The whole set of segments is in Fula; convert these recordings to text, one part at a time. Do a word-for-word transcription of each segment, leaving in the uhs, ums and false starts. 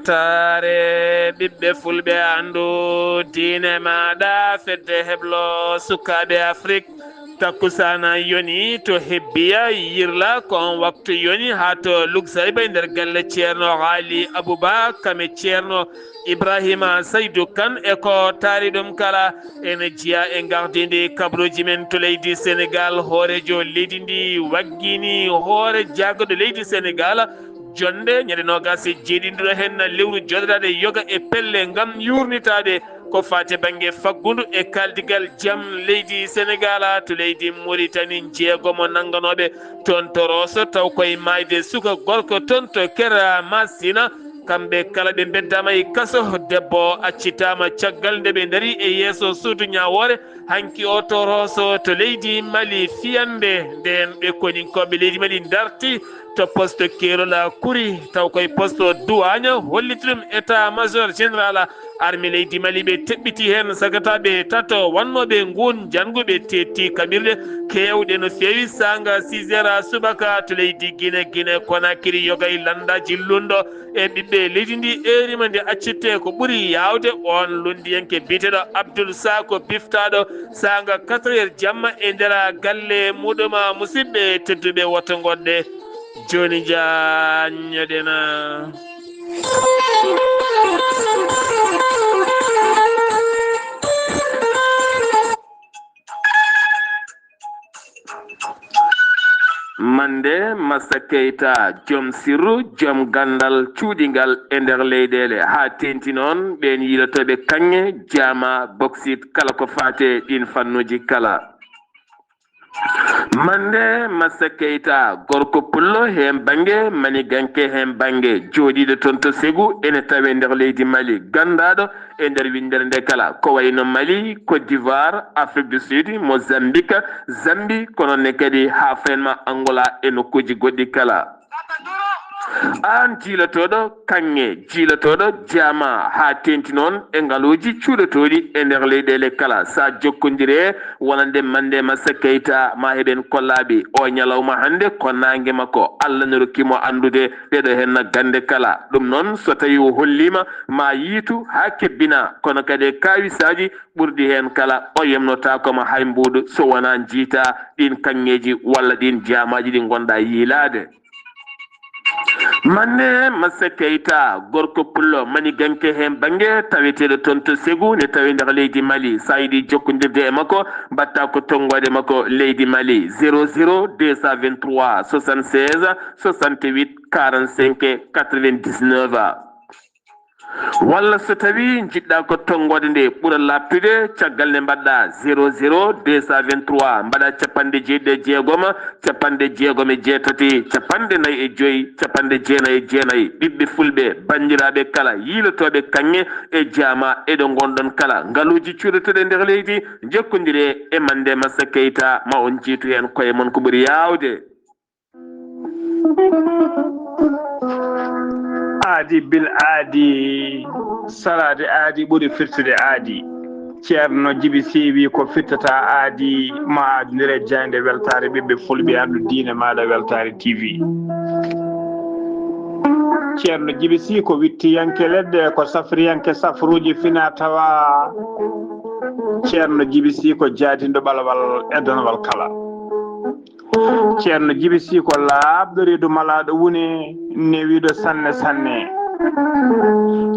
Taare ɓiɓɓe fulɓe, anndu diine maaɗa, fedde heblo sukaaɓe Afrik. Takkusaana yoni to Hebbiya, Yirla, ko on waktu yoni haa to Luxayba e nder galle Ceerno Haali Abuba, kame Ceerno Ibrahima Saydu Kan e ko taari ɗum kala. Ene jeyaa e gardinde kabruuji men to leydi Senegaal, hooreejo leydi ndi waggini hoore jaagorɗo leydi Senegaal, jonnde ñande noogaas e jeeɗiɗi ɗo henna lewru jooɗodaade yoga e pelle ngam yuurnitaade ko faati bannge faggundu e kaaldigal jam leydi Senegaal to leydi Muritani. Jeego mo nannganooɓe toon to Rooso, taw koye maayde suka gorko toon to Kera Masina. Kamɓe kala ɓe mbeddaama e kaso, debbo accitaama caggal nde ɓe ndarii e yeeso suudu ñaawoore. Hanki o to Rooso to leydi Mali, fiyannde ndeen ɓe koninkooɓe leydi Mali ndarti to poste Kerola Kuri, taw koye poste duwaaña, holliti ɗum état major général armée leydi Mali. Ɓe teɓɓiti heen sagataaɓe tato wannooɓe nguun janngu, ɓe teetti kaɓirɗe keewɗe no feewi. Saanga six heures subaka to leydi Gine, Gine Konakiri, yoga e lanndaaji lunndo e ɓiɓɓe leydi ndi, eerima nde accitte ko ɓuri yaawde. On lunndiyanke biyeteeɗo Abdul Sako, biftaaɗo saanga quatre heures jamma e nder galle muɗum. Musidɓe tedduɓe, woto ngonɗe jooni, jaañoɗen. Mande Massa Keita, joom sirru, joom ganndal cuuɗingal e nder leyɗeele, haa teeŋti noon ɓeen yiilotooɓe kaŋŋe, jaama, boksit, kala ko faati e ɗiin fannuuji kala. Mande Massa Keita, gorko pullo heen bannge, maniganke heen bannge, jooɗiiɗo toon to Ségou, ene tawee nder leydi Mali, ganndaaɗo e nder winndere nde kala, ko wayno Mali, Côte d'Ivoire, Afrique du Sud, Mozambique, Zambie, kono ne kadi haa fayin ma Angola e nokkuuji goɗɗi kala. Aan jiilotooɗo kaŋŋe, jiilotooɗo jaama, haa teeŋti noon e ngaluuji cuuɗotooɗi e nder leyɗeele kala, so a jokkondire wonande Mande Massa Keita, ma heɓen kollaaɓe. O ñalawma hannde ko naange makko, Allah no rokki mo anndude ɗeɗo henna gannde kala. Ɗum noon, so tawi o holliima, ma yiitu haa kebbina, kono kadi e kaawisaaji ɓurɗi heen kala, o yemnotaako ma hay mbuuɗu so wonaa njiita ɗiin kaŋŋeeji walla ɗiin jaamaaji ɗi ngonɗaa yiilaade. Mande Massa Keita, gorko pullo, maniganke heen bannge, taweteeɗo toon to Ségou, ne tawee nder leydi Mali. So a yiɗi jokkondirde e makko, mbaɗtaa ko tonngoode makko leydi Mali, zéro zéro deux cent vingt-trois soixante-seize soixante-huit quarante-cinq quatre-vingt-dix-neuf. Walla so tawii njiɗɗaa ko tonngoode nde ɓura laaɓtude, caggal nde mbaɗɗaa zéro zéro deux cent vingt-trois, mbaɗaa capanɗe jeeɗiɗi e jeegom, capanɗe jeegom e jeetati, capanɗe nayi e joy, capanɗe jeenayi e jeenayi. Ɓiɓɓe fulɓe, banndiraaɓe kala, yiilotooɓe kaŋŋe e jaama e ɗo ngonɗon kala, ngaluuji cuuɗotooɗi e nder leydi, njokkondiree e Mande Massa Keita, ma on njiitu heen koye mon ko ɓuri yaawde. Aadi bil aadi, salaade aadi ɓuri firtude aadi. Ceerno Jibi Sii wi ko firtata aadi, ma aadondire jaaynde weltaare ɓiɓɓe fulɓe, anndu diine maaɗa weltaare T V. Ceerno Jibi Sii ko wittiyanke leɗɗe, ko safriyanke safruuji fina tawa. Ceerno Jibi Sii ko jaadinɗo ɓalawal e donwal kala. Ceerno Jibi Sii ko laaɓɗo reedu malaaɗo wune, newiiɗo sanne sanne.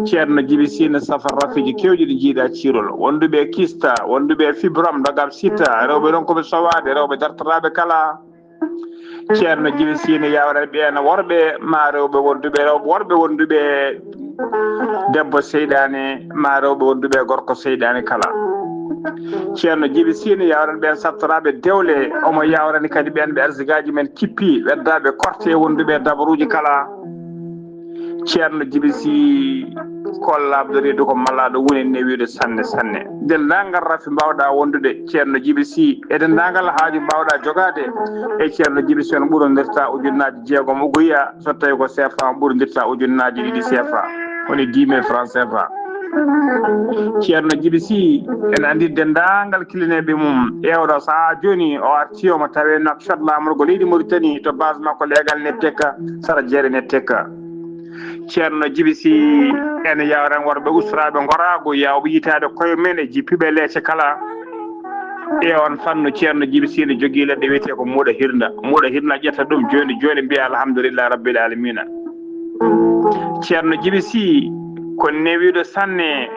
Ceerno Jibi Sii no safa rafiiji keewɗi ɗi njiiɗa ciirol. Wonduɓe kista, wonduɓe fibrom, dogam sita, rewɓe ronkuɓe sowaade, rewɓe dartoraaɓe kala. Ceerno Jibi Sii no yawrani ɓeen worɓe, ma rewɓe wonduɓe, rewɓe worɓe wonduɓe debbo seyɗaane, ma rewɓe wonduɓe gorko seyɗaane kala. Ceerno Jibi Sii no yawrani ɓeen sattoraaɓe dewle, omo yawrani kadi ɓeen ɓe arsigaaji men kippi, weddaaɓe korte, wonduɓe dabaruuji kala. Ceerno Jibi Sii ko laaɓɗo reedu, ko malaaɗo wune, newiiɗo sanne sanne. Denndaangal rafi mbaawɗaa wondude, Ceerno Jibi Sii, e denndaangal haaju mbaawɗaa jogaade e Ceerno Jibi Sii, on ɓurondirta ujunnaaji jeegom uguya, so tawi ko C F A, on ɓurondirta ujunnaaji ɗiɗi C F A, woni dix mille francs C F A. Ceerno Jibi Sii, en anndi denndaangal kilineeɓe mum, e oɗo sahaa jooni, o artii, omo tawee Nouakchott, laamorgo leydi Mauritanie, to base makko leegal Nettek, sara jeere Nettek. Ceerno Jibi Sih, ene yawran worɓe usturaaɓe ngoraagu, yawɓe yitaade koye men e jippiiɓe leece kala. E oon fannu, Ceerno Jibi Sih ne jogii leɗɗe wiyetee ko muuɗa hirnda. Muuɗa hirnda ƴetta ɗum jooni jooni, mbiya alhamdulillahi rabbil alamina. Ceerno Jibi Sih ko newiiɗo sanne.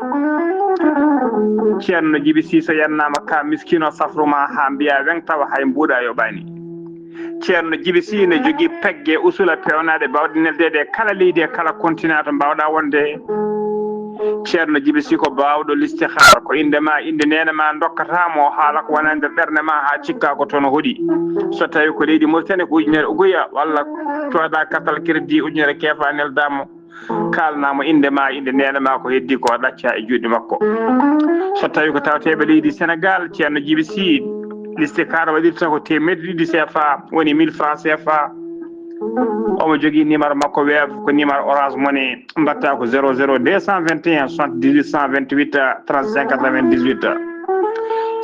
Ceerno Jibi Sih, so yannaama ka miskiino safru ma haa mbiya weŋ, tawa hay mbuuɗa yoɓaani. Ceerno Jibi Sih ne jogii pegge usula peewnaaɗe baawɗe neldeede e kala leydi e kala continent to mbaawɗa wonde. Ceerno Jibi Sih ko baawɗo listihaara, ko innde ma, innde neene ma ndokkata mo, haala ko wona nder ɓernde ma haa cikka ko toon hoɗi. So tawi ko leydi Mauritanie ko ujunere uguya, walla cooda kartal crédit ujunere keefa nelda mo, kaalna mo innde ma, innde neene ma, ko heddi ko ɗacca e juuɗe makko. So tawi ko tawteeɓe leydi Sénégal, Ceerno Jibi Sih, listihaara waɗirta ko teemedde ɗiɗi C F A, woni mille francs C F A. Omo jogii numéro makko Wave, ko numéro Orange Money, mbaɗta ko zéro zéro deux cent vingt et un soixante-dix-huit cent vingt-huit trente-cinq quatre-vingt-dix-huit.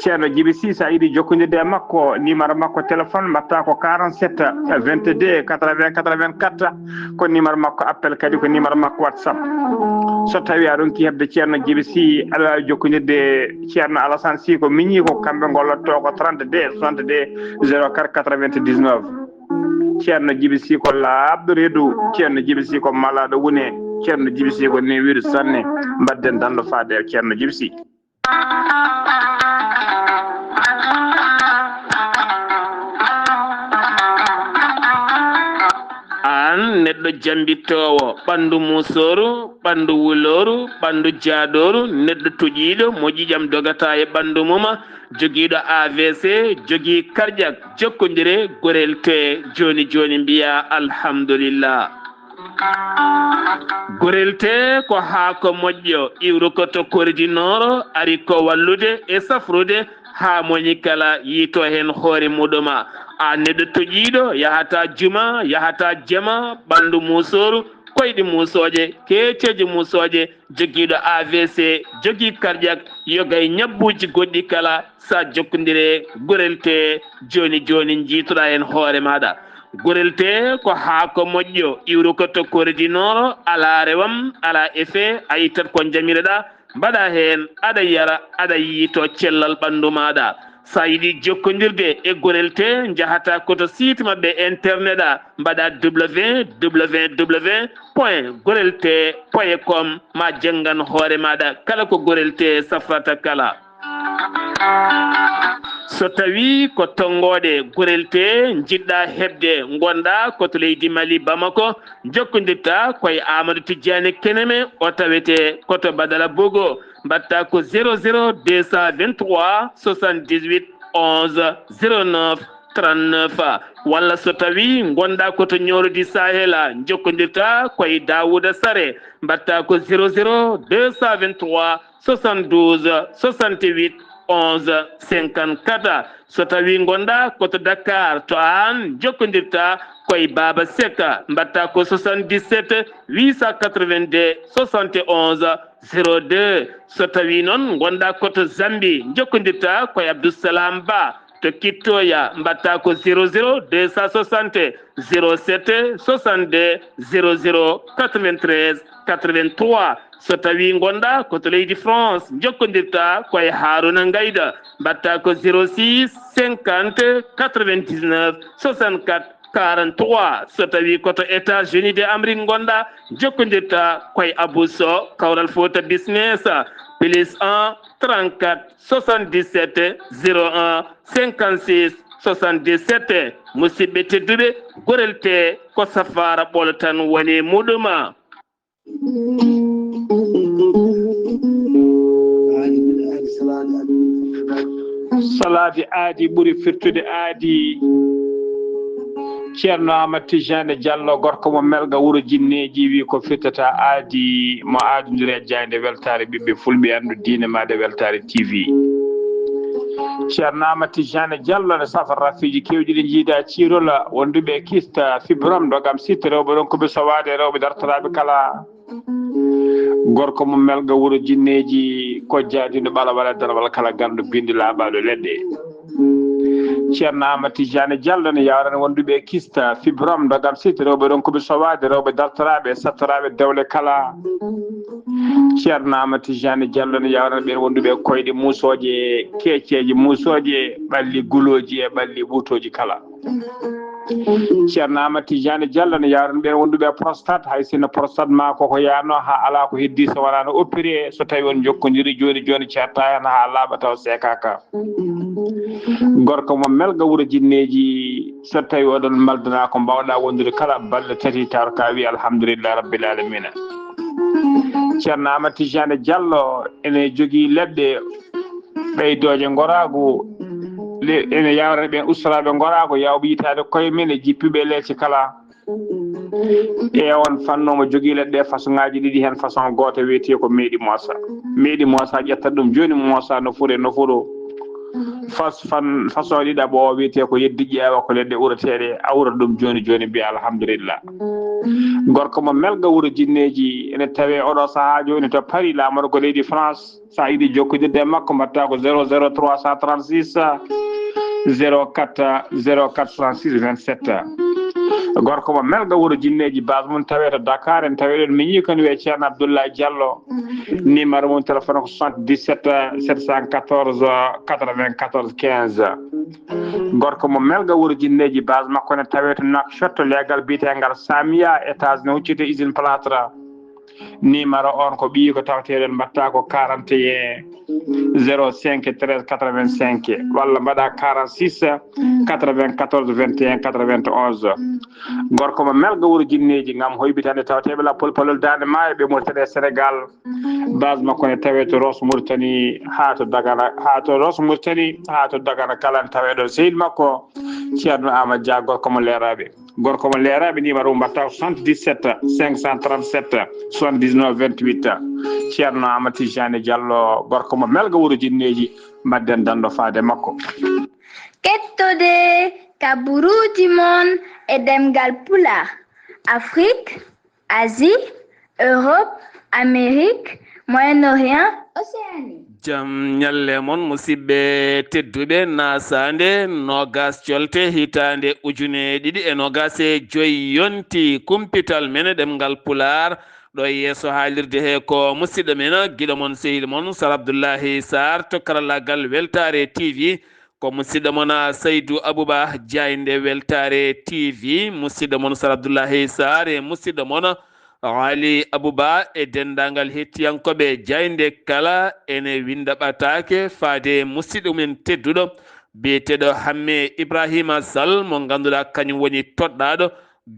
Ceerno Jibi Sih, so a yiɗi jokkondirde e makko, numéro makko téléphone mbaɗta ko quarante-sept vingt-deux quatre-vingts quatre-vingt-quatre, ko numéro makko appel, kadi ko numéro makko WhatsApp. So tawi a ronki heɓde Ceerno Jibi Sih, aɗa waawi jokkondirde Ceerno Alassane Sih, ko miñi ko kamɓe ngollotto ko trente-deux soixante-deux zéro quatre quatre-vingt-dix-neuf. Ceerno Jibi Sih ko laaɓɗo reedu, Ceerno Jibi Sih ko malaaɗo wune, Ceerno Jibi Sih ko newiiɗo sanne. Mbaɗden danndo faade e Ceerno Jibi Sih. Aan neɗɗo jambittoowo, ɓanndu musooru, ɓanndu wulooru, ɓanndu jaadooru, neɗɗo toƴiiɗo mo ƴiƴam dogata e ɓanndu mum, jogiiɗo A V C, jogii karƴak, jokkondire, gorel tee jooni jooni, mbiya alhamdulillah. Gorel tee ko haako moƴƴo, iwrukoto koridi nooro, ari ko wallude e safrude haa moni kala yiito heen hoore muɗum. Aan neɗɗo toƴiiɗo, yahata juma, yahata jama, ɓanndu musooru, koyɗi musooje, keeceeje musooje, jogiiɗo A V C, jogii karƴak, yoga e ñabbuuji goɗɗi kala, sa jokkondire gorel tee jooni jooni, njiitoɗaa heen hoore maaɗa. Gorel tee ko haako moƴƴo, iwrukoto koridi nooro, alaa rewam, alaa effet, a ittat ko njamiroɗaa, mbaɗa heen, aɗa yara, aɗa yiito cellal ɓanndu maaɗa. Sa yiɗi jokkondirde e gorel tee, njahata ko to site maɓɓe internet a, mbaɗa www point gorel tee point com, ma janngan hoore maaɗa kala ko gorel tee safrata kala. So tawi ko tonngooɗe gorel tee njiɗɗa heɓde, ngonɗa ko to leydi Mali, Bamako, jokkondirta ko e Amadou Tidiane Keneme, o tawete ko to Badala Bogo, mbaɗta ko zéro zéro deux cent vingt-trois soixante-dix-huit onze zéro neuf trente-neuf, walla so tawi ngonɗa ko to Ñooro di Sahel, jokkondirta ko e Daouda Sare, mbaɗta ko zéro zéro deux cent vingt-trois soixante-douze soixante-huit onze cinquante-quatre. So tawi ngonɗa ko to Dakar, to aan jokkondirta ko e Baba Seck, mbaɗta ko soixante-dix-sept huit cent quatre-vingt-deux soixante et onze zéro deux. So tawi noon ngonɗa ko to Zambie, jokkondirta ko e Abdoussalam Ba to Kittoya, mbaɗta ko zéro zéro deux cent soixante zéro sept soixante-deux zéro zéro quatre-vingt-treize quatre-vingt-trois. So tawi ngonɗa ko to leydi France, jokkondirta ko e Haruna Ngayda, mbaɗta ko zéro six cinquante quatre-vingt-dix-neuf soixante-quatre quarante-trois. So tawi ko to États-Unis de Amérique ngonɗa, jokkondirta ko e Abou Sow, Kawral Fouta Business, plus un trente-quatre soixante-dix-sept zéro un cinquante-six soixante-dix-sept. Musidɓe tedduɓe, gorel tee ko safaara ɓolo tan woni muɗum. Salaade aadi ɓuri firtude aadi. Ceerno Amadou Tidiane Diallo, gorko mo Melga, wuro Jinneeji, wi ko firtata aadi, mo aadondiri e jaaynde weltaare ɓiɓɓe fulɓe, anndu diine maaɗa, Weltaare T V. Ceerno Amadou Tidiane Diallo ne safara rafiji kewɗi ɗi jiida ciirola, wonduɓe e kista, fibrome, dogam sitte, rewɓe ronkuɓe sowaade, rewɓe dartoraaɓe kala. Gorko mo Melga, wuro Jinneeji, ko jaadiiɗo ɓala wala danwal kala ganndo bindi laaɓaaɗo leɗɗe. Ceerno Amadou Tidiane Diallo ne yawrana wonduɓe e kista, fibrome, dogam site, rewɓe ronkuɓe sowaade, rewɓe dartoraaɓe e sattoraaɓe dewle kala. Ceerno Amadou Tidiane Diallo ne yawrana ɓeen wonduɓe e koyɗe muusooje, keeceeje muusooje, ɓalli gulooji e ɓalli ɓuutooji kala. Ceerno Amadou Tidiane Diallo ne yawrana ɓeen wonduɓe e prostate, hay sinno prostate ma koko yaano haa alaa ko heddi so wonaa no opéré, so tawi on jokkondiri jooni jooni ceerta heen haa laaɓa taw seekaaka. Gorko mo Melga wuro jinneeji, so tawi oɗon maldana ko mbawɗa wondude kala balɗe tati taw ka wi alhamdulillahi rabbil alamina. Ceerno Amadou Tidiane Diallo ene jogii leɗɗe ɓeydooje ngoraagu, le-, ene yawrana ɓeen ustoraaɓe ngoraagu, yawɓe yitaade koye men e jippiɓe leece kala. E on fannu omo jogii leɗɗe façon ŋaaji ɗiɗi, heen façon gooto wiyetee ko meeɗi moosa. Meeɗi moosa ƴetta ɗum jooni moosa no fure no furo. Fas-, fan-, façon ɗiɗaɓo o wiyetee ko yeddi ƴeewa ko leɗɗe ureteeɗe, a ura ɗum jooni jooni mbiya alhamdulillah. Gorko mo Melga wuro jinneeji ene tawee oɗo sahaa jooni to Paris, laamorgo leydi France. So a yiɗi jokkondirde e makko, mbaɗta ko zéro zéro trois cent trente-six, zéro quatre, zéro quatre soixante-six vingt-sept. Gorko mo Melga wuro jinneeji, base mum tawee to Dakar, en tawee ɗon miñi ko ne wiyee Ceerno Abdoulaye Diallo. Numéro mum téléphone ko soixante-dix-sept sept cent quatorze quatre-vingt-quatorze quinze. Gorko mo Melga wuro jinneeji, base makko ne tawee to Nouakchott, leegal biyeteengal Samia, étage ne hucciti usine plâtre. Numéro on ko ɓiyi ko tawateɗen, mbatta ko quarante et un zéro cinq treize quatre-vingt-cinq, walla mbaɗa quarante-six quatre-vingt-quatorze vingt et un quatre-vingt-onze. Gorko mo Melga wuro jinneeji ngam hoybitande tawateɓe la polpolol Daande Maayo ɓe Mauritanie e Sénégal. Base makko ne tawe to Rosso Mauritanie haa to Dagana, haa to Rosso Mauritanie haa to Dagana kala ne taweɗo sehil makko Ceerno Amadou Dia, gorko mo Leeraɓe. Gorko mo Leeraɓe, numéro mum mbatta ko soixante-dix-sept cinq cent trente-sept soixante-dix-neuf vingt-huit. Ceerno Amadou Tidiane Diallo, gorko mo Melga wuro jinneeji, mbaɗɗen dando faade makko. Kettode kaburuuji mon e ɗemngal Pulaar, Afrique, Asie, Europe, Amérique, Moyen-Orient, Océanie. Jam ñalle mon, musidɓe tedduɓe, nasaande nogas colte hitaande ujune ɗiɗi e nogas e joy yonti kumpital men ɗemngal Pulaar. Ɗo e yeeso haalirde he ko musidɗo men, giɗo mon, sehil mon, Sar Abdullahi Sarr to karallagal Weltaare T V. Ko musidɗo mon, ah, Saydou Abouba, jaaynde Weltaare T V, musidɗo mon Sar Abdoulahi Sarr e musidɗo mon Ali Abouba e denndaangal hettiyankooɓe jaaynde kala ene winnda ɓataake faade musidɗo men tedduɗo biyeteeɗo Hamme Ibrahima Sall, mo ngannduɗaa kañum woni toɗɗaaɗo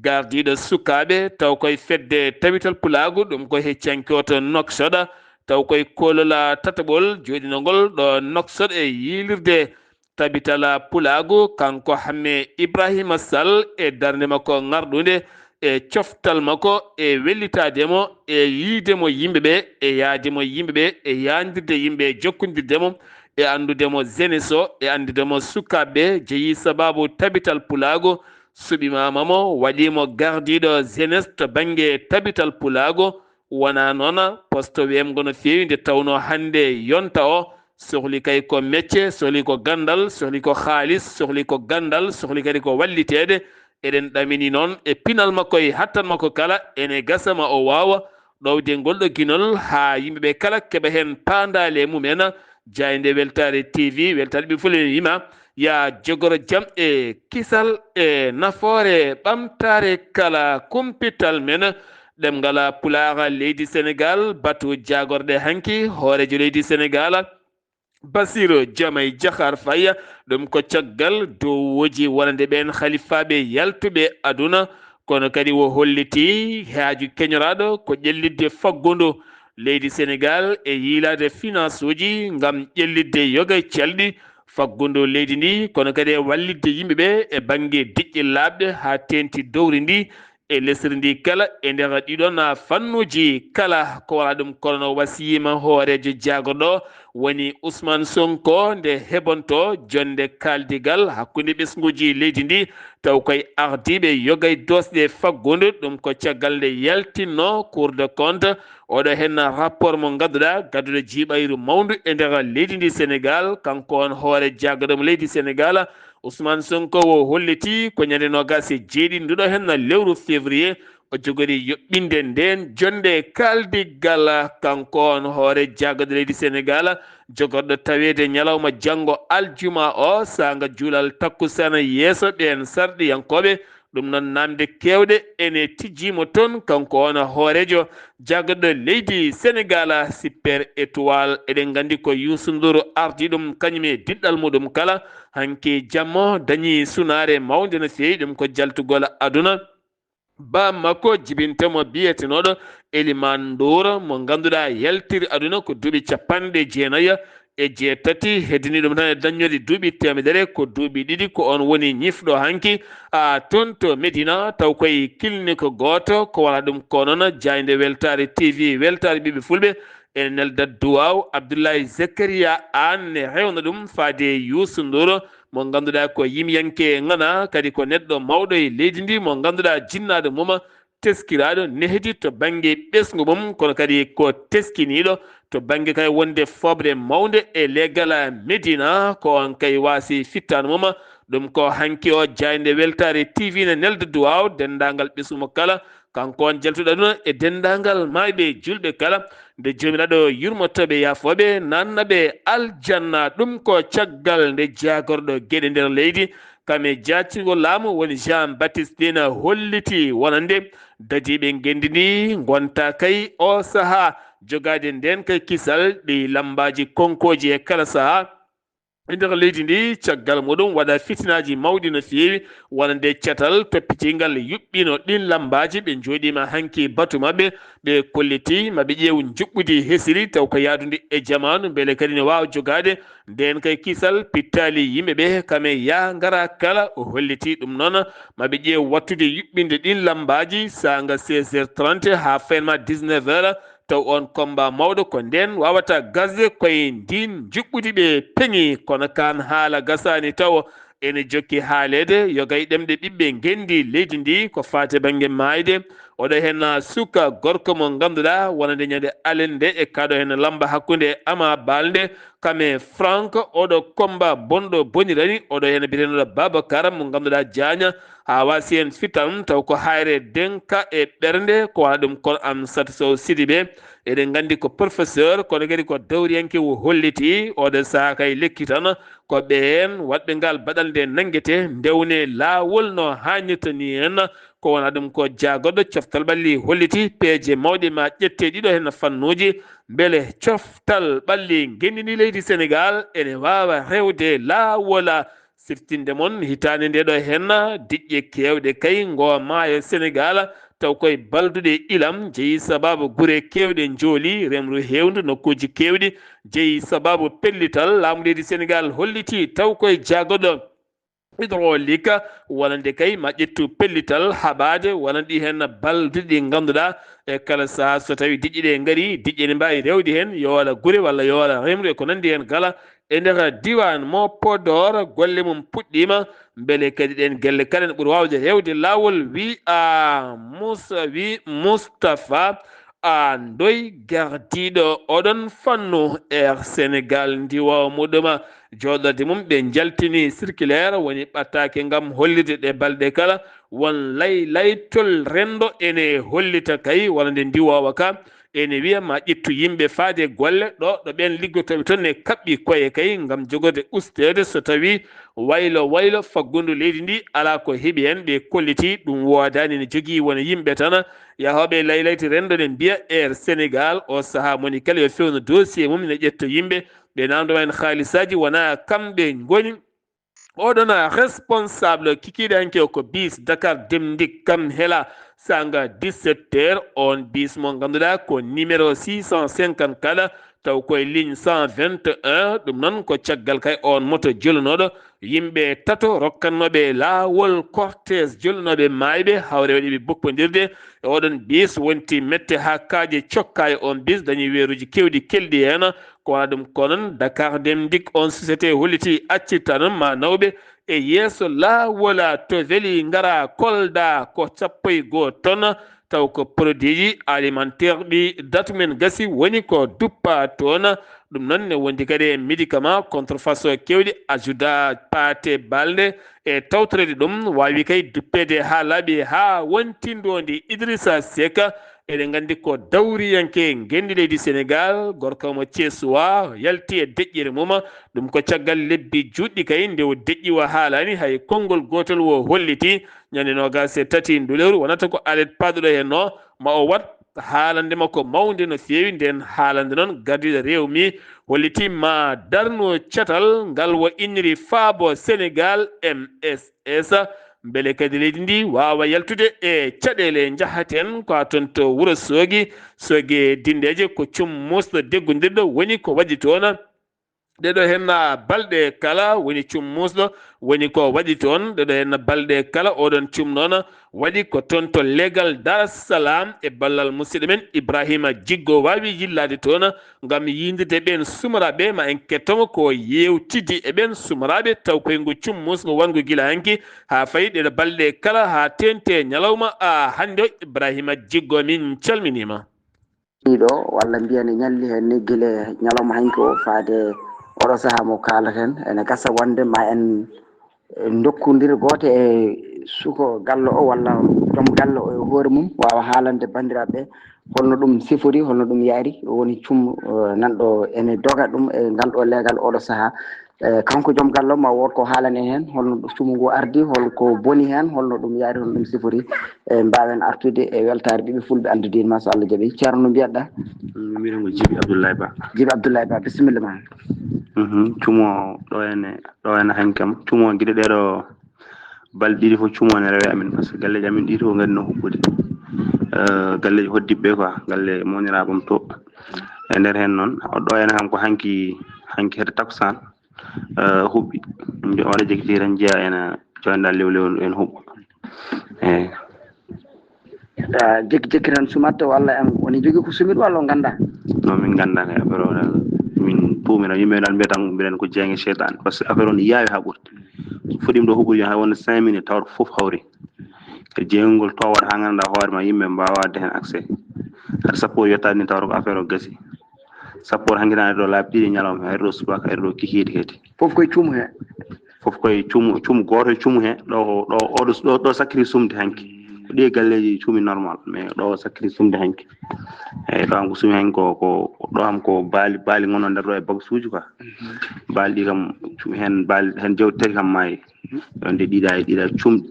gardiiɗo sukaaɓe, taw koye fedde Tabital Pulaagu, ɗum ko hecciyanke o to Nouakchott, taw koye koolol tataɓol jooɗinongol ɗo Nouakchott e yiilirde Tabital Pulaagu, kanko Hamme Ibrahima Sall e darnde makko ŋarɗunde e coftal makko e wellitaade mo e yiyde mo yimɓe ɓe e yahde mo yimɓe ɓe e yaandirde yimɓe e jokkondirde mo e anndude mo jeunesse o e anndude mo sukaaɓe ɓe jeyi sabaabu Tabital Pulaagu suɓimaama mo, waɗi mo gardiiɗo jeunesse to bannge Tabital Pulaagu. Wonaa noon poste weemgo no feewi, nde tawnoo hannde yonta o sohli kay ko mecce, sohli ko ganndal, sohli ko haalis, sohli ko ganndal, sohli kadi ko walliteede. Eɗen ɗamini noon e pinal makko e hattan makko kala, ene gasa ma o waawa ɗowde ngol ɗo ginol haa yimɓe ɓe kala keɓa heen paandaale mumen. Jaaynde Weltaare T V, Weltaare ɓe fof ene wima, ya jogoro jam e kisal e nafoore ɓamtaare kala kumpital men. Ɗemngal Pulaar leydi Senegaal, batu jaagorɗe hanki, hooreejo leydi Senegaal, Bassirou Diomaye Diakhar Faye, ɗum ko caggal dowooji wonande ɓeen halifaaɓe yaltuɓe aduna, kono kadi o holliti haaju keñoraaɗo ko ƴellitde faggundu leydi Senegaal e yiilaade finance uji ngam ƴellitde yoga e calɗi faggundu leydi ndi, kono kadi e wallitde yimɓe ɓe e bannge diƴƴe laaɓɗe haa teeŋti dowri ndi e lesri ndi kala e nder ɗiɗon fannuuji kala. Ko wala ɗum kono no wasiyima hooreejo jaagorɗo woni Ousmane Sonko nde heɓonto jonnde kaaldigal hakkunde ɓesnguuji leydi ndi, taw koye ardiiɓe yogay doosɗe faggudu. Ɗum ko caggal nde yaltinno Cour des comptes oɗo henna rapport mo ngannduɗaa gadduɗo jiiɓayru mawndu e nder leydi ndi Sénégal. Kanko on hoore jaagaɗo mo leydi Sénégal, Ousmane Sonko, o holliti ko ñande noogaas e jeeɗiɗi nduɗo henna lewru février o jogori yoɓɓinde nden jonnde kaaldigal. Kanko on hoore jaagaɗo leydi Sénégal, jogorɗo taweede ñalawma janngo aljuma o saanga juulal takkusana yeeso ɓeen sarɗiyankooɓe. Ɗum noon, naamnde keewɗe ene tijjiimo toon. Kanko on hooreejo jaagaɗo leydi Sénégal, Super Étoile, eɗen nganndi ko Youssou Ndour ardii ɗum kañum e diɗɗal muɗum kala. Hanki jammo dañi sunaare mawnde no feewi, ɗum ko jaltugol aduna. Ba makko jibinta mo biyetenooɗo Eliman Ndour, mo ngannduɗaa yaltiri aduna ko duuɓi capanɗe jeenayi e jeetati, heddini ɗum tan e daññoode duuɓi teemedere, ko duuɓi ɗiɗi ko on woni ñifɗo hanki a toon to Medina, taw koye clinique gooto, ko wona ɗum ko noon jaaynde weltaare T V, weltaare ɓiɓɓe fulɓe, ene nelda duwaaw. Abdoulaye Zakaria Anne ne hewna ɗum faade Youssou Ndour, mo ngannduɗaa ko yimyanke ŋana, kadi ko neɗɗo mawɗo e leydi ndi, mo ngannduɗaa jinnaaɗo mum teskiraaɗo nehdi to bannge ɓesngu mum, kono kadi ko teskiniiɗo to bannge kay wonde fooɓre mawnde e leegal Medina, ko on kay waasi fittaandu mum. Ɗum ko hanki o jaaynde weltaare T V ne nelda duwaaw denndaangal ɓesngu mo kala. Kanko on jaltuɗo aduna e denndaangal maayɓe julɓe kala, nde Joomiraaɗo yurmotooɓe yaafooɓe, naanna ɓe aljanna. Ɗum ko caggal nde jaagorɗo geɗe nder leydi, kam e jaacingol laamu, woni Jean Baptiste Tine holliti wonande dadiiɓe ngenndi ndi ngonta kay o sahaa jogaade ndeen kay kisal ɗi lammbaaji konkooji e kala sahaa e nder leydi ndi. Caggal muɗum waɗa fitinaaji mawɗi no feewi, wonande catal toppitiingal yuɓɓino ɗin lammbaaji. Ɓe njooɗiima hanki batu maɓɓe, ɓe kolliti maɓe ƴeew njuɓɓudi hesiri taw ko yaadundi e jamaanu, mbele kadi ne waawa jogaade ndeen kay kisal pittaali yimɓe ɓe. Kame yaa ngara kala o holliti ɗum noon, maɓe ƴeew wattude yuɓɓinde ɗin lammbaaji saanga seize heures trente haa faynma dix-neuf heures, taw on combat mawɗo ko ndeen waawata gasde koye ndin njuɓɓudi ɓe peŋi. Kono kaan haala gasaani taw ene jokki haaleede, yogay ɗemɗe ɓiɓɓe ngenndi leydi ndi ko faati bannge maayde. Oɗo heen suka gorko mo ngannduɗaa wonande ñande alende e kaɗo heen lamba hakkunde Ama Balde, kame Frank, oɗo combat bonɗo bonirani, oɗo heen biyeteeɗo Babacar mo ngannduɗaa Jaaña, haa waasi heen fitan taw ko hayre denka e ɓernde, ko wona ɗum kono Amsata Sow Sidibe. Eɗen nganndi ko professeur, kono kadi ko dawriyanke o holliti, oɗo sahaa kay lekki tan, ko ɓeen waɗɓe ngal baɗal nde nanngete, ndewne laawol no haanirta ni en. Ko wona ɗum ko jaagorɗo coftal ɓalli holliti, peeje mawɗe ma ƴette ɗiɗo heen fannuuji, mbele coftal ɓalli ngenndi ndi leydi Senegaal ene waawa rewde laawol. Siftinde mon, hitaande nde ɗo heen, diƴƴe keewɗe kay ngo maayo Senegaal, taw koye balduɗe ilam, jeyi sababu gure keewɗe njooli, remru heewndu nokkuuji keewɗi, jeyi sababu pellital. Laamu leydi Senegaal holliti taw koye jaagorɗo hydraulique, wonande kay ma ƴettu pellital haɓaade, wonande ɗi heen balduɗi ɗi ngannduɗaa e kala sahaa so tawi diƴƴe ɗe ngari, diƴƴe ne mbaawi rewde heen, yo wala gure walla yo wala remru e ko nanndi heen kala. E nder diiwaan mo Podor, golle mum puɗɗiima, mbele kadi ɗeen gelle kala ene ɓuri waawde rewde laawol, wi a Mus-, wi Mustapha Andoy, gardiiɗo oɗon fannu Air Senegaal ndiwoowo muɗum. Jooɗorde mum ɓe njaltini circulaire woni ɓattaake ngam hollirde ɗe balɗe kala won laylaytol renndo ene hollita kay wonande ndiwoowa ka. Ene wiya ma ƴettu yimɓe faade golle ɗo, ɗo ɓeen liggotooɓe toon ne kaɓɓi koye kay ngam jogorde usteede so tawi waylo waylo faggundu leydi ndi alaa ko heɓi heen. Ɓe kolliti ɗum woodaani, ne jogii wona yimɓe tan yahooɓe laylayti renndo ne mbiya Air Senegaal. O sahaa moni kala yo fewno dossier mum ne ƴetta yimɓe. Ɓe namdoma en haalisaaji wonaa kamɓe ngoni. Oɗon responsable kikiiɗe hanki o ko bis Dakar Dem Dikk kam hela saanga dix-sept heures, on bis mo ngannduɗaa ko numéro six cent cinquante-quatre, taw koye ligne cent vingt et un. Ɗum noon ko caggal kay on moto jolunooɗo yimɓe tato rokkannooɓe laawol cortège jolunooɓe maayɓe, hawre waɗi ɓe boppondirde e oɗon bis, wonti mette haa kaaƴe cokka e on bis, dañi weeruuji keewɗi kelɗi heen. Ko wala ɗum ko noon, Dakar Dem Dikk, on société holliti accirta noon ma nawɓe e yeeso laawol to Veli ngara Kolda ko sappo e goo ton, taw ko produit alimentaire ɗi date mum gasi woni ko duppa toon. Ɗum noon ne wondi kadi e médicament, contrefaçon keewɗi, ajuda, paate, balɗe e tawtoreede ɗum waawi kay duppeede haa laaɓi haa wonti ndoondi Idrissa Seck. Eɗen nganndi ko dawriyanke ngenndi leydi Senegaal, gorko mo Ceesuwa, yalti e deƴƴere mum. Ɗum ko caggal lebbi juutɗi kay nde o deƴƴi, o haalaani hay konngol gootol o holliti. Ñande noogaas e tati ndu lewru wonata ko alet paaɗuɗo heen o, ma o waɗ haalande makko mawnde no feewi. Ndeen haalande noon gardiiɗo reew mi holliti ma darno catal ngal o inniri Faabo Senegaal, M S S, mbele kadi leydi ndi waawa yaltude e caɗeele. Njahaten ko haa toon to Wuro Soogi, Soogi Dindeeje, ko cum muusɗo deggondirɗo woni ko waɗi toon. Ɗeɗo heen balɗe kala woni cum muusɗo woni ko waɗi toon. Ɗeɗo heen balɗe kala oɗon cum noon waɗi ko toon to legal Dar Salaam e ballal musidɗo men Ibrahima Jiggo waawi yillaade toon ngam yiindirde ɓeen sumaraaɓe. Ma en kettomo ko yeewtidi e ɓeen sumaraaɓe taw koyngu cum muusngu wongu gila hanki haa fayi ɗeɗo balɗe kala haa teente ñalawma a hannde o. Ibrahima Jiggo, min calminiima. Ɗiɗo, walla mbiyen e ñalli heen ni, gila ñalawma hanki o faade oɗo sahaa mo kaalaten, ene gasa wonde ma en ndokkondir gooto e suko galle o walla joom galle o e hoore mum waawa haalande banndiraaɓe ɓe holno ɗum sifori, holno ɗum yaari. O woni cum, eh, nanɗo ene doga ɗum e ngal ɗo leegal oɗo sahaa. Eh, kanko joom galle o ma wood ko haalane heen, holno ɗum cumu ngu ardi, holko boni heen, holno ɗum yaari, holno ɗum sifori. Eh, mbaawen artude e weltaare ɓiɓɓe fulɓe anndude ma so Allah jaɓi. Ceerno, no mbiyatɗa? Mm, miɗen ko Jibi Abdoulaye Ba. Jibi Abdoulaye Ba, bisimilla ma. Mhm, cumo ɗo ene, ɗo ene hanki kam. Cumo gila ɗeɗo balɗe ɗiɗi fof cumo ne rewe amin, parce que galleeji amin ɗi to ngadino huɓɓude. Eh, galleeji hodditɓe quoi, galle mawniraaɓe am to. E nder heen noon, o ɗo ene kam ko hanki, hanki hedde takkusaan. Eh, huɓɓi. Mbi-, waɗa jekki tan njiya ena joynda lew lew en huɓɓa. Eyi. Ah, jekki jekki tan sumatta walla en woni jogii ko sumiɗo walla on nganndaa? Non, min nganndaa kay affaire o, min tuumira yimɓe tan mbiya tan mbiɗen ko jeenge seytaane, parce que affaire o ne yaawi haa ɓurti. So fuɗɗiima ɗo huɓɓude hay wonde cinq minutes tawata fof hawri. E jeeyngol to waɗa haa nganndaa hoore ma yimɓe mbaawa waɗde heen accès. Hade sappo o yottaade ni tawata ko affaire o gasi. Sappo o hanki tan ari ɗo laabi ɗiɗi ñalawma, ari ɗo subaka, ari ɗo kikiiɗe kadi. Fof koye cuumu he? Fof koye cuumu, cuumu gooto e cuumu he. Ɗo, ɗo, oɗo, ɗo, ɗo sakkiri sumde hanki. Ko ɗi e galleeji cuumi normal, mais ɗo sakkiri sumde hanki. Eyi, ɗo am ko sumi hanki ko, ko, ɗo am ko baali, baali ngonoo nder ɗo e bagsuuji quoi. Mhm. Baali ɗi kam, cuumi heen, baali heen jawdi tati kam maayi. Ɗo nde ɗiɗa e ɗiɗa cuumɗi.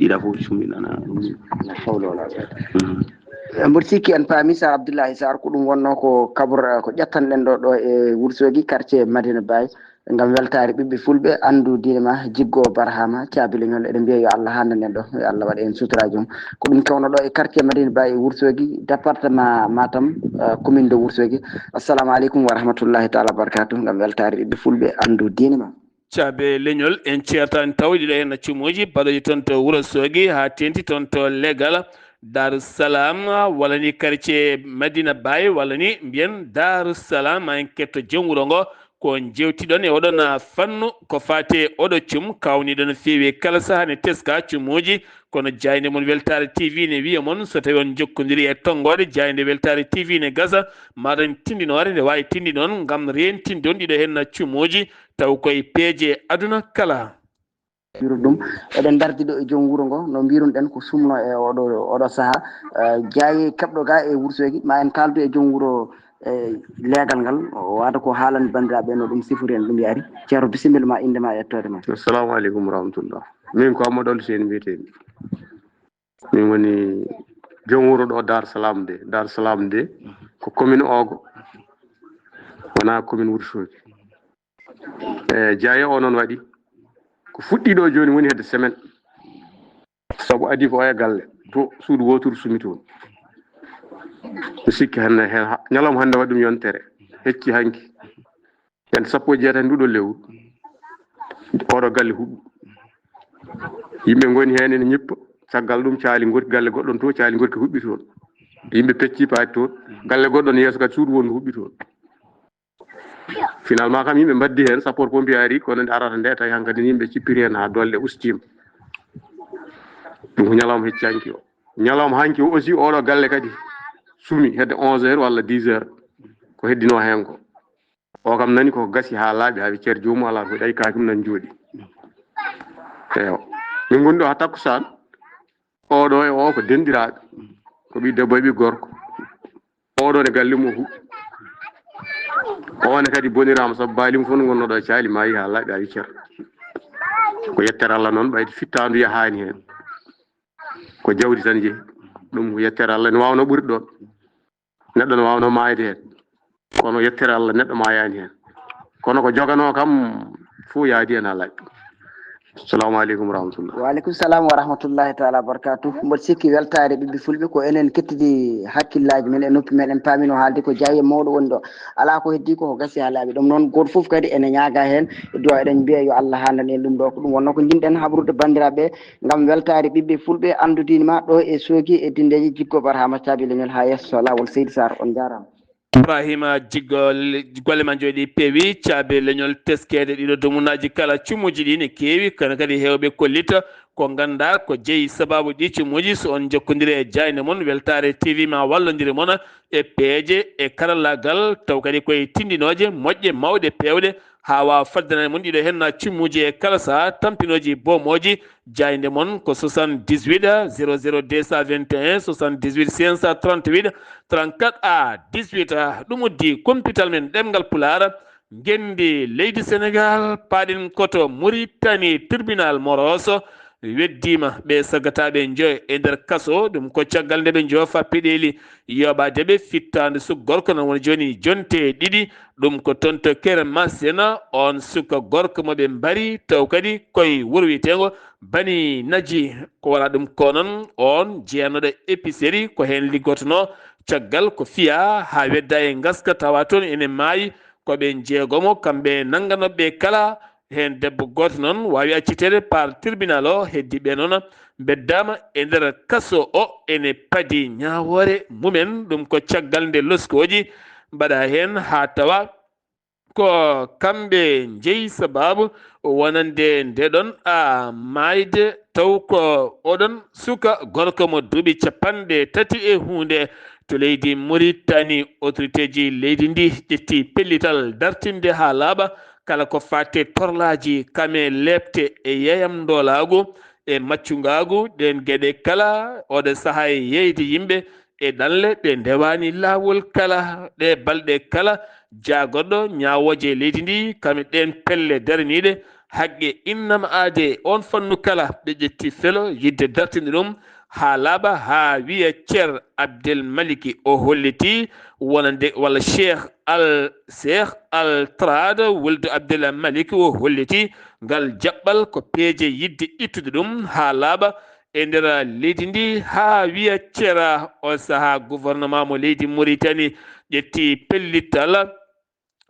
Ɗiɗa fof cuumɗi nana. La hawla wala quwwata. Mhm. Eh, mboɗo sikki en paami Sar Abdoulaye Sarr, ko ɗum wonnoo ko kabor, ko ƴettanɗen ɗo, ɗo e Wourossogui, quartier Madina Baye, ngam weltaare ɓiɓɓe fulɓe, anndu diine ma, Jiggo Barhama, caabi leñol, eɗen mbiya yo Allah haandan en ɗo, yo Allah waɗ en suturaaji mum. Ko ɗum kewnoo ɗo e quartier Madina Baye e Wourossogui, département Matam, eh, commune de Wourossogui. Assalamu aleykum wa rahmatullahi taala wa barakatuh, ngam weltaare ɓiɓɓe fulɓe, anndu diine ma. Caabe leñol, en ceertaani taw ɗiɗo heen cumuuji baɗooji toon to Wuro Soogi haa teeŋti toon to legal Daaru Salaam, walla ni quartier Madina Baye, walla ni mbiyen Daaru Salaam, maa en ketto jom wuro ngo. Ko njeewtiɗon e oɗon fannu ko faati e oɗo cum, kaawniiɗo no feewi e kala sahaa ne teska cumuuji. Kono jaaynde mon Weltaare T V ne wiya mon, so tawi on njokkondirii e tonngoode, jaaynde Weltaare T V ne gasa, maaɗa tindinoore nde waawi tindinoon ngam reentinde on ɗiɗo heen cumuuji, taw koye peeje aduna kala. Mbiru ɗum, eɗen ndardi ɗo e joom wuro ngo, no mbirunɗen ko sumno e oɗo, oɗo sahaa. Eh, jaaye keɓɗo ga e Wuro Soogi, ma en kaaldu e joom wuro, eh, leegal ngal, o waada ko haalani banndiraaɓe no ɗum sifori en ɗum yaari. Ceerno, bisimilla ma, innde ma e yettoode ma. Assalamu aleykum wa rahmatullah. Min ko Amadou Alseyni mbiyetee-mi. Min woni joom wuro ɗo Dar Salam deux. Dar Salam deux ko commune Ogo, wonaa commune Wuro Soogi. E jaaye o noon waɗi ko fuɗɗi ɗo jooni woni hedde semaine. Sabu adii ko oya galle to suudu wootoru sumi toon. Mi sikki hannde heen ha-, ñalawma hannde waɗi ɗum yontere. Hecci hanki. Ɓen sappo e jeetati nduɗo lewru, oɗo galle huɓɓi. Yimɓe ngoni heen ene ñippa, caggal ɗum caali ngorki galle goɗɗon to, caali ngorki huɓɓi toon. Yimɓe pecci paati toon, galle goɗɗon yeeso kadi suudu wondu huɓɓi toon. Finalement kam, yimɓe mbaddi heen, sapeur pompier ari, kono nde arata nde, tawi hankadi yimɓe cippiri heen haa doole ustiima. Ɗum ko ñalawma hecci hanki o. Ñalawma hanki o aussi, oɗo galle kadi sumi hedde onze heures walla dix heures. Ko heddino heen ko. O kam nani ko gasi haa laaɓi, haa wi ceer joomum alaa ko ɗay kaaki mum nan jooɗi. Eyo. Min ngondi ɗo haa takkusaan. Oɗo e o ko denɗiraaɓe. Ko ɓi debbo e ɓi gorko. Oɗo ne galle mum huɓɓi. O ne kadi boniraama sabu baali mum fof no ngonnoɗo e caali maayi haa laaɓi haa wi ceer. Ko yettere Allah noon, ɓayde fittaandu yahaani heen. Ko jawdi tan jeyi. Ɗum ko yettere Allah, ne waawno ɓurɗo ɗoon. Neɗɗo ne waawno maayde heen. Kono yettere Allah, neɗɗo maayaani heen. Kono ko joganoo kam fof yaadi heen haa laaɓi. Assalamu aleykum wa rahmatullah. Wa aleykum salam wa rahmatullahi taala wa barakatuh. Mboɗo sikki weltaare ɓiɓɓe fulɓe ko enen kettidi hakkillaaji men e noppi men, en paamino haalde ko jaayi e mawɗo woni ɗo. Alaa ko heddi ko, ko gasi haa laaɓi. Ɗum noon gooto fof kadi ene ñaaga heen, e duwa eɗen mbiya yo Allah haandan en ɗum ɗo. Ko ɗum wonnoo ko njiɗɗen habrude banndiraaɓe ngam weltaare ɓiɓɓe fulɓe anndudinma ɗo e Sooki e dindeeji Jikko Barhama Caabi Leñol haa yeeso laawol. Seydi Sarr, on njaaraama. Ibrahima Jiggo, golle ma njooɗi peewi, caabi leñol teskeede ɗiɗo dumunaaji kala, cumuuji ɗi ne keewi, kono kadi heewɓe kollita ko nganndaa ko jeyi sabaabu ɗi cumuuji. So on njokkondiri e jaaynde mon, Weltaare T V ma wallondire mon e peeje e karallaagal, taw kadi koye tinndinooje moƴƴe mawɗe peewɗe haa waawa faddanaade mon ɗiɗo heen cumuuji e kala sahaa tampinooji boomooji. Jaaynde mon ko soixante-dix-huit zéro zéro deux cent vingt et un, soixante-dix-huit cinq cent trente-huit trente-quatre à dix-huit. Ɗum uddi kumpital men ɗemngal Pulaar, ngenndi leydi Senegaal, paaɗen koto Muritani, tribunal Moroso, weddiima ɓe sagataaɓe njoyo e nder kaso. Ɗum ko caggal nde ɓe njoofa peɗeeli yooɓaade ɓe fittaandu suka gorko, no woni jooni jonte ɗiɗi. Ɗum ko toon to Kere Masena, oon suka gorko mo ɓe mbari, taw kadi koye wuro wiyeteengo Bani Naji. Ko wala ɗum ko noon, oon jeenooɗo épicerie, ko heen liggotonoo. Caggal ko fiyaa haa wedda e ngaska, tawa toon ene maayi. Ko ɓe njeegomo, kamɓe nannganooɓe kala. Heen debbo gooto noon waawi acciteede par tribunal o, heddiiɓe noon mbeddaama e nder kaso o, ene padi ñaawoore mumen. Ɗum ko caggal nde loskooji mbaɗa heen haa tawa ko kamɓe njeyi sabaabu wonande nde ɗon a maayde, taw ko oɗon suka gorko mo duuɓi capanɗe tati e huunde to leydi Muritani. Autoriteeji leydi ndi ƴetti pellital dartinde haa laaɓa kala ko faati e torlaaji, kame leepte e yeeyam ndoolaagu e maccungaagu, ɗeen geɗe kala oɗo sahaa e yeeyde yimɓe e ɗanle ɗe ndewaani laawol kala. Ɗee balɗe kala, jaagorɗo ñaawooje leydi ndi, kame ɗeen pelle daraniiɗe haqqe innama aade e oon fannu kala, ɓe ƴetti felo yiɗde dartinde ɗum haa laaɓa, haa wiya Ceer Abdel Maliki o holliti wonande, walla Cheikh Al, Cheikh Al Trad wuldu Abdel Maliki o holliti ngal jaɓɓal ko peeje yiɗde ittude ɗum haa laaɓa e nder leydi ndi, haa wiya Ceer. O sahaa gouvernement mo leydi Muritani ƴetti pellittal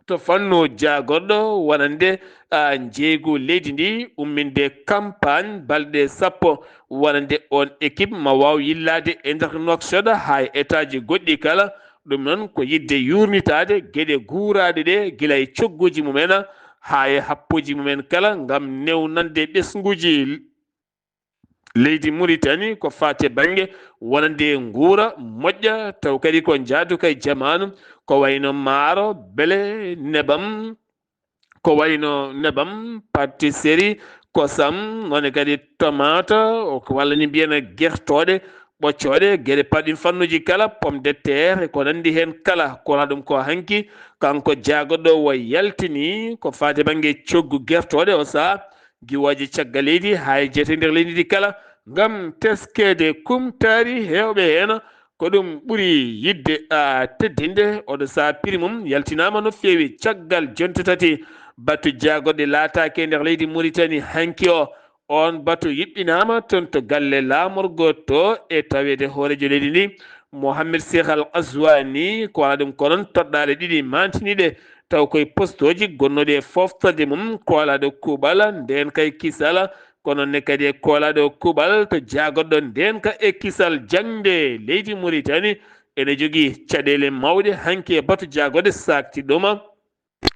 to fannu jaagorɗo wonande, a, njeeygu leydi ndi, umminde campagne balɗe sappo wonande oon équipe ma waaw yillaade e nder Nouakchott haa e état ji goɗɗi kala. Ɗum noon ko yiɗde yuurnitaade geɗe guuraaɗe ɗe gila e cogguuji mumen haa e happuuji mumen kala ngam newnande ɓesnguuji leydi Muritani ko faati e bannge wonande nguura moƴƴa, taw kadi ko njaaduka e jamaanu, ko wayno maaro, bele, nebam, ko wayno nebam, pâtisserie, kosam, noone kadi tomate, o ko walla ni mbiyen gertooɗe, ɓoccooɗe, geɗe paɗɗin fannuuji kala, pomme de terre, e ko nanndi heen kala, ko wona ɗum ko hanki, kanko jaagorɗo o yaltini ko faati e bannge coggu gertooɗe o sahaa, giwooje caggal leydi haa e jeetee nder leydi ndi kala, ngam teskeede kumtaari heewɓe heen. Ko ɗum ɓuri yiɗde, a, teddinde. Oɗo sahaa prix mum yaltinaama no feewi caggal jonte tati. Batu jaagorɗe laataaki e nder leydi Muritani hanki o. Oon batu yuɓɓinaama toon to galle laamorgo to e taweede hooreejo leydi ndi, Mohamed Cheikh Al Ghazouani, ko wona ɗum ko noon toɗɗaale ɗiɗi maantiniiɗe, taw koye postooji gonnooɗi e fooftorde mum, koolaaɗo kuuɓal, ndeen kay kisal, kono ne kadi e koolaaɗo kuuɓal to jaagorɗo ndeenka e kisal jaŋde leydi Muritani, ene jogii caɗeele mawɗe hanki e batu jaagorɗe saakti ɗuma.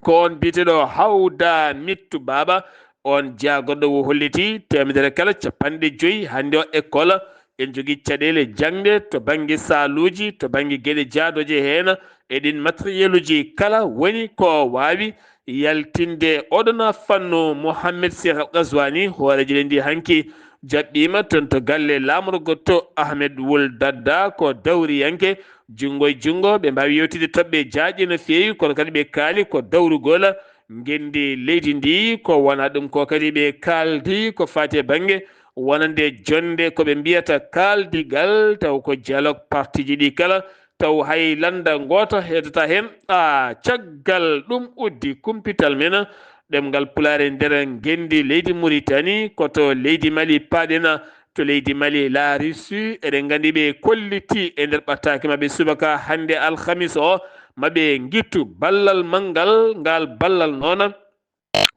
Ko on biyeteeɗo Hawda Mittu Baaba, on jaagorɗo o holliti teemedere kala capanɗe joyi hannde o école. En jogii caɗeele jaŋde to bannge saaluuji, to bannge geɗe jaadooje heen, e ɗiin matériel uji kala woni ko waawi yaltinde oɗona fannu. Mohamed Cheikh Al Ghazouani, hooreejo leydi hanki, jaɓɓiima toon to galle laamorgo to Ahmed Wul Dadda, ko dawriyanke junngo e junngo. Ɓe mbaawi yewtide toɓɓe jaaƴe no feewi, kono kadi ɓe kaali ko dawrugol ngenndi leydi ndi, ko wona ɗum ko kadi ɓe kaaldi ko faati e bannge wonande jonnde ko ɓe mbiyata kaaldigal, taw ko dialogue partiiji ɗi kala, taw hay lannda ngoota heedata heen. A caggal ɗum uddi kumpital men ɗemngal Pulaar e nder ngenndi leydi Muritani, ko to leydi Mali paaɗen, to leydi Mali, La Russie, eɗen nganndi ɓe kolliti e nder ɓattaake maɓɓe subaka hannde alhamis o, maɓe ngittu ballal manngal, ngal ballal noon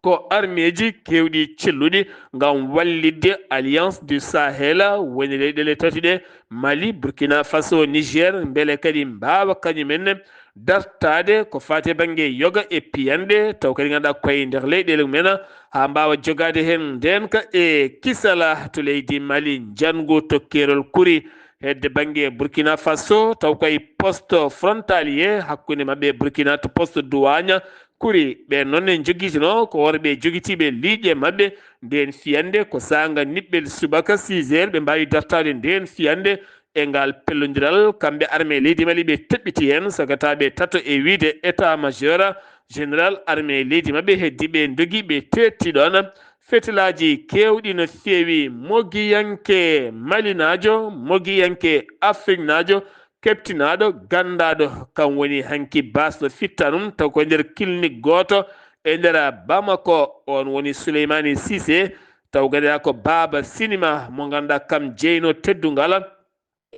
ko armeeji keewɗi celluɗi ngam wallitde Alliance du Sahel, woni leyɗeele tati ɗe, Mali, Burkina Faso, Niger, mbele kadi mbaawa kañum en dartaade ko faati e bannge yoga e piyanɗe, taw kadi ngannduɗaa koye nder leyɗeele mum en, haa mbaawa jogaade heen ndeenka e kisala to leydi Mali, njanngu to keerol kuri hedde bannge Burkina Faso, taw koye poste frontalier hakkunde maɓɓe e Burkina to poste douane kuri. Ɓeen noon ne njogitino ko worɓe jogitiiɓe liiƴe maɓɓe ndeen fiyannde, ko saanga niɓɓel subaka six heures ɓe mbaawi dartaade ndeen fiyannde e ngal pellondiral. Kamɓe armée leydi Mali ɓe teɓɓiti heen, sagataaɓe tato e wiyde état major général armée leydi maɓɓe, heddi ɓe ndogi ɓe teetti ɗoon. Fetelaaji keewɗi no feewi, mogiyanke malinaajo, mogiyanke afriknaajo, keɓtinaaɗo, ganndaaɗo, kam woni hanki baasɗo fittanum, taw ko nder clinique gooto e nder Bamako. On woni Souleymane Cissé, taw ganndira ko baaba sinima mo ngannduɗaa kam jeyno teddungal.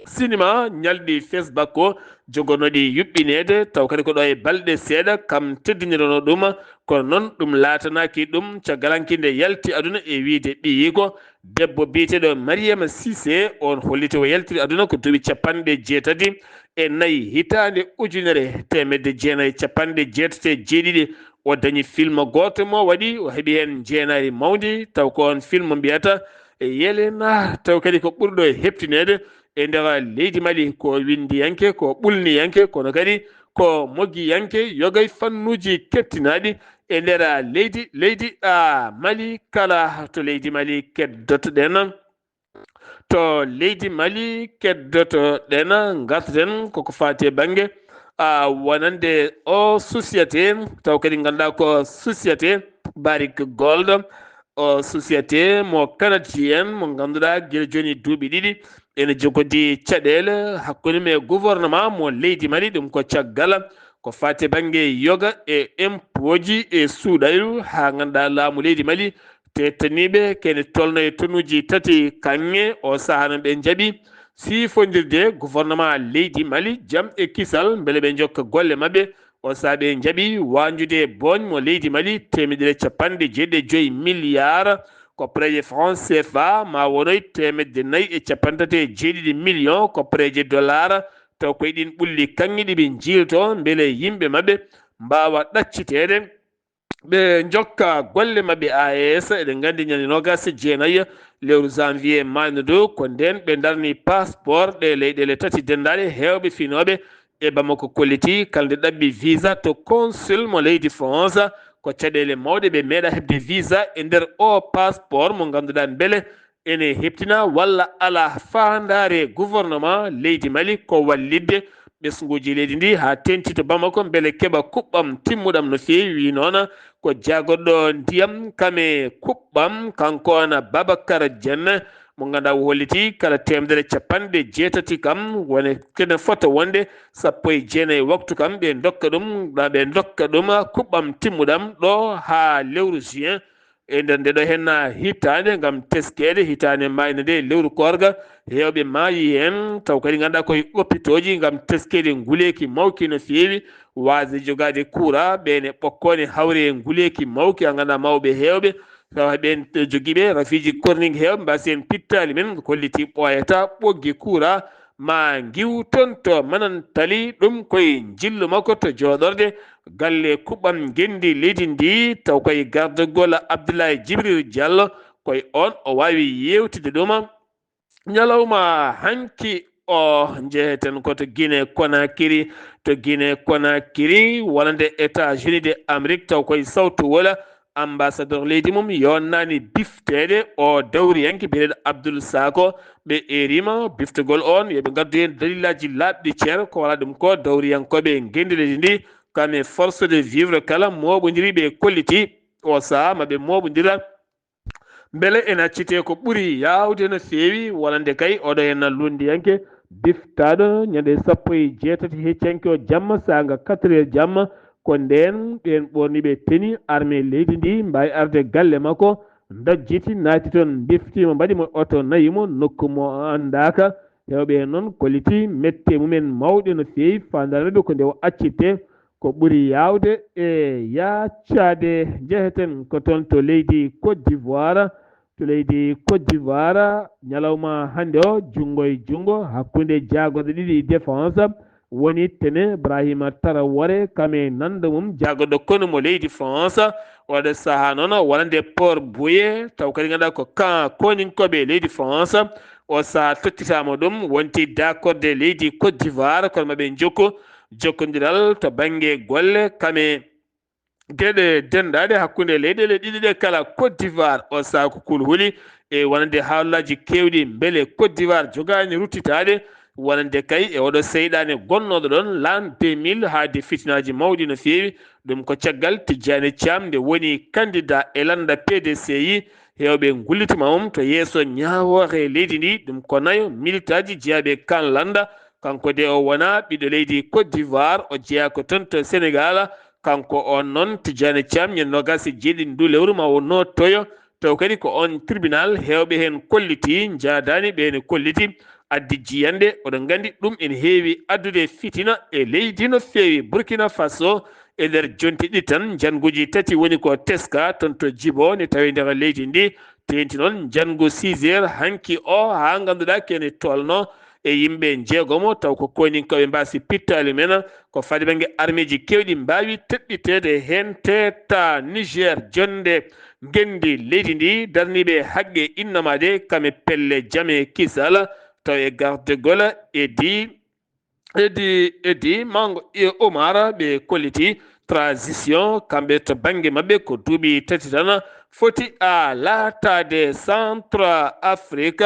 Sinima ñalɗi Facebook o jogonooɗi yuɓɓineede, taw kadi ko ɗo e balɗe seeɗa kam teddinirano ɗum, kono noon ɗum laatanaaki ɗum caggal hanki nde yalti aduna e wiyde ɓiyiiko debbo biyeteeɗo Mariama Cissé, on holliti o yaltiri aduna ko duuɓi capanɗe jeetati e nayi hitaande ujunere teemedde jeenayi capanɗe jeetati e jeeɗiɗi. O dañi film gooto mo waɗi, o heɓi heen njeenaari mawndi, taw ko on film mbiyata Yelena, taw kadi ko ɓurɗo heɓtineede e nder leydi Mali, ko winndiyanke, ko ɓulniyanke, kono kadi ko mogiyanke, yoga e fannuuji keɓtinaaɗi e nder leydi, leydi, a, Mali kala. To leydi Mali keddotoɗen, to leydi Mali keddotoɗen, ngartoɗen koko faati e bannge, a, wonande o société, taw kadi ngannduɗaa ko société Barrick Gold, o société mo canadien mo ngannduɗaa gila jooni duuɓi ɗiɗi ene jogodi caɗeele hakkunde mum e gouvernement mo leydi Mali. Ɗum ko caggal ko faati e bannge yoga e impooji e suuɗayru, haa ngannduɗaa laamu leydi Mali teettaniiɓe kene tolno e tonuuji tati kaŋŋe. O sahaa noon ɓe njaɓi siifondirde gouvernement leydi Mali jam e kisal mbele ɓe njokka golle maɓɓe. O sahaa ɓe njaɓi wañude booñ mo leydi Mali teemedere capanɗe jeeɗiɗi e joyi milliard koppareeje franc C F A, ma wonoy teemedde nayi e capanɗe tati e jeeɗiɗi million koppareeje dollar, taw koye ɗiin ɓulli kaŋŋe ɗi ɓe njiilto mbele yimɓe maɓɓe mbaawa ɗacciteede, ɓe njokka golle maɓɓe. A E S, eɗen nganndi ñande noogaas e jeenayi lewru janvier maayno ɗo, ko ndeen ɓe ndarni passeport ɗe leyɗeele tati denndaaɗe heewɓe finooɓe e Bamako kolliti kala nde ɗaɓɓi visa to consul mo leydi France. Ko caɗeele mawɗe, ɓe meeɗa heɓde visa e nder o passeport mo ngannduɗaa mbele ene heɓtina walla alaa faandaare gouvernement leydi Mali ko wallitde ɓesnguuji leydi ndi haa teeŋti to Bamako mbele keɓa kuɓɓam timmuɗam no feewi. Wi noon ko jaagorɗo ndiyam kame kuɓɓam, kanko on Babacar Dieng, mo ngannduɗaa o holliti kala teemedere capanɗe jeetati kam wone kene fota wonde sappo e jeenayi waktu kam ɓe ndokka ɗum, ɓe ndokka ɗum kuɓɓam timmuɗam ɗo haa lewru juin. E nder nde ɗo heen hitaande ngam teskeede hitaande maayde nde lewru koorga, heewɓe maayi heen, taw kadi ngannduɗaa koye opitooji ngam teskeede nguleeki mawki no feewi, waasde jogaade kuura, ɓeen e ɓokkoone hawre e nguleeki mawki, a ngannduɗaa mawɓe heewɓe, tawa ɓeen jogiiɓe rafiiji korniŋ heewɓe, mbasi heen pittaali men, kolliti ɓooyata ɓoggi kuura, ma ngiw toon to Manantali, ɗum koye njillu makko to jooɗorde galle kuɓɓam ngenndi leydi ndi, taw koye gardagol Abdoulaye Djibril Diallo, koye oon o waawi yeewtidde ɗum. Ñalawma hanki o njeheten ko to Guinée Conakry. To Guinée Conakry, wonande États-Unis de Amérique, taw koye sawtu wola, ambassadeur leydi mum yonnaani bifteede o dawriyanke biyeteeɗo Abdoul Sako. Ɓe erima biftugol on, yo ɓe ngaddu heen dalilaaji laaɓɗi cer, ko wala ɗum ko dawriyankooɓe ngenndi leydi ndi, kam e force de vivre kala mooɓondiri ɓe kolliti o sahaa ma ɓe mooɓondira. Mbele ena accitee ko ɓuri yaawde no feewi, wonande kay oɗo heen lunndiyanke biftaaɗo ñande sappo e jeetati heccanke o jamma, saanga quatre heures jamma, ko ndeen ɓeen ɓoorniiɓe tenue armée leydi ndi mbaawi arde galle makko, ndajjiti, naati toon, mbiftii mo, mbaɗi mo oto, nayi mo nokku mo anndaaka. Heewɓe noon kolliti mette mumen mawɗe no feewi, faandaare maɓɓe ko nde o accittee. Ko ɓuri yaawde e yaacaade, njeheten ko toon to leydi Côte d'Ivoire. To leydi Côte d'Ivoire, ñalawma hannde o, junngo e junngo hakkunde jaagorɗe ɗiɗi défense woni tene Ibrahima Traoré, kam e nanda mum jaagorɗo konu mo leydi France. Oɗo sahaa noon wonande Port Bouillet, taw kadi ngannduɗaa ko kan koninkooɓe leydi France. O sahaa tottitaama ɗum, wonti daakorde leydi Côte d'Ivoire kono maɓe njokku jokkondiral to bannge golle, kam e geɗe denndaaɗe hakkunde leyɗeele ɗiɗi ɗe kala. Côte d'Ivoire o sahaa ko kulhuli e wonande haalaaji keewɗi, mbele Côte d'Ivoire jogaani ruttitaade wonande kay e oɗo seyɗaane gonnooɗo ɗoon l'an deux mille, haade fitinaaji mawɗi no feewi. Ɗum ko caggal Tijjaani Caam nde woni candidat e lannda P D C I. Heewɓe ngullitima mum to yeeso ñaawoore leydi ndi, ɗum ko nayo militaaji jeyaaɓe kan lannda. Kanko de o wonaa ɓiɗɗo leydi Côte d'Ivoire, o jeyaa ko toon to Sénégal. Kanko on noon Tijjaani Caam, ñande noogaas e jeeɗiɗi ndu lewru ma o nootoyo. Taw kadi ko on tribunal heewɓe heen kolliti, njaadaani ɓe ne kolliti, addi jiyannde. Oɗon nganndi ɗum ene heewi addude fitina e leydi no feewi. Burkina Faso, e nder jonte ɗiɗi tan, njannguuji tati woni ko teska toon to Jibo, ne tawi nder leydi ndi. Teenti noon njanngu six heures hanki o, haa ngannduɗaa kene tolno e yimɓe njeegomo, taw ko koninkooɓe mbaasi pittaali men. Ko fadi bannge armeeji keewɗi mbaawi teɗɗiteede heen, teeta Niger, jonnde ngenndi leydi ndi, darniiɓe haqqe innamaade, kam e pelle jame kisal, taw e gardegol e di Edi, Edi Mango e Omar ɓe kolliti transition, kamɓe to bannge maɓɓe ko duuɓi tati tan foti a laataade. Centre Afrique,